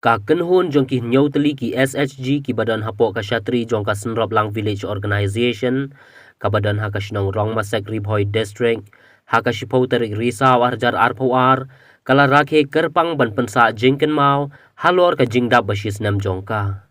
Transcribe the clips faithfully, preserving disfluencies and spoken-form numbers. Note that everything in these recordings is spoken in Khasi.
Ka kynhun jong ki hynñiew tylli ki S H G kiba don hapoh ka shatri jong ka Synroplang Village Organisation, kaba don ha ka shnong Rongmasek, Ri Bhoi District, ha ka shiphew tarik Risaw ar hajar arphew ar, ka la rakhe kyrpang ban pynsah jingkynmaw halor ka jingdap ba shi snem jong ka.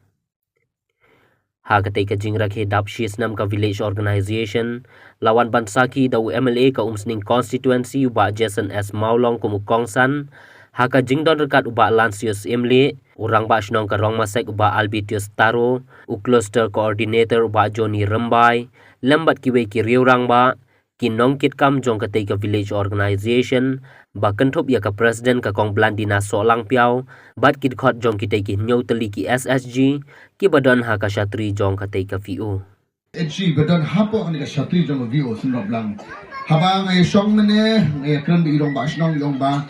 Ha katei ka jingrakhe dap shi snem ka Village Organisation, la wan ban sakhi da u M L A ka Umsning Constituency u Bah Jason S Mawlong kum u kongsan, ha ka jingdon ryngkat u Bah Lansius Imli, u Rangbah Shnong ka Rongmasek u Bah Albitius Taro, u Cluster Coordinator u Bah Johnny Rymbai, lem bad kiwei ki riew rangbah, ki nongkitkam jong katei ka Village Organisation, ba kynthup ïa ka President ka Kong Blandina Sohlangpiaw, bad ki dkhot jong kitei ki hynñiew tylli ki S H G, kiba don ha ka shatri jong katei ka V O. S H G ba don hapoh kane ka shatri jong ka V O Synroplang. Haba nga ïa shong mynne, nga ïa kren bad i Rangbah Shnong ïa ong ba,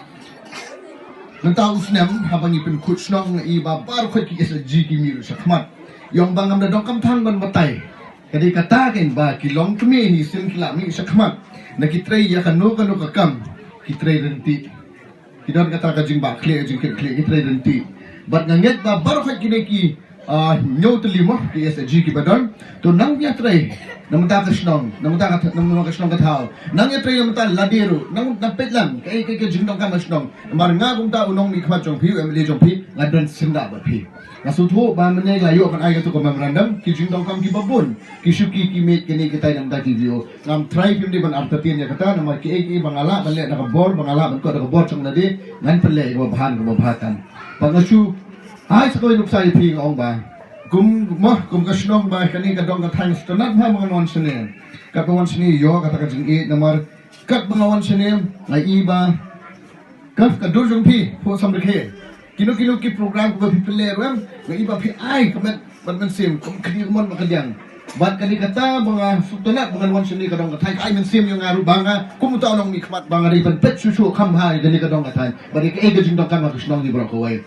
mynta u snem, haba ngi pynkut shnong, nga i ba baroh khoit ki S H G ki mih shakhmat. Ïa ong ba ngam da donkam than ban batai. Ka dei kata kein ba ki longkmie hi sien ki la mih shakhmat, na ki trei ïa kano kano ka kam, ki trei ryntih. Ki don kata ka jingbakla, jingkitkhlieh, ki trei ryntih. Bad nga ngeit ba baroh khoit kine ki, ah, hynñiew tylli mo ki S H G kiba don. To nang ïatrei na bynta ka shnong, na bynta ka, na bynta ka shnong ka thaw. Nang ïatrei na bynta lade ruh, nang, nang peit lang kaei kaei ka jingdonkam ka shnong. Namar nga kumta u nongmihkhmat jong phi, u M L A jong phi, nga don syndah bad phi. Nga sngewthuh ba mynne la ïoh ban ai kato ka memorandum, ki jingdonkam kiba bun, ki shuki ki miej, kine kitai na bynta ki V O. Ngam try phim dei ban artatien ïa kata, namar kiei kiei ba nga lah ban leh da ka bor, ba nga lah ban kot da ka bor jong lade, ngan pynleh ïa kaba bha, kaba bha tam. Ba nga shu ai sa kawei nuksa ïa phi, nga ong ba, kum mo, kum ka shnong ba kane ka dong ka thaiñ, sngewtynnat bha ba ngan wan shane. Katba wan shane ïoh kata ka jingïeit, namar katba nga wan shane, nga i ba ka, ka dur jong phi, phuh samrkhie. Kino kino ki program kiba phi pynleh ruh em, nga i ba phi ai ka met bad mynsiem, kum kane ka mon ba ka liang. Bad kane kata ba nga sngewtynnat ba ngan wan shane ka dong ka thaiñ, ai mynsiem ïa nga ruh ba nga, kum uta u nongmihkhmat ba nga dei ban peit shuh shuh kham bha ïa kane ka dong ka thaiñ. Bad ïa kaei ka jingdonkam ha ka shnong hi baroh kawei.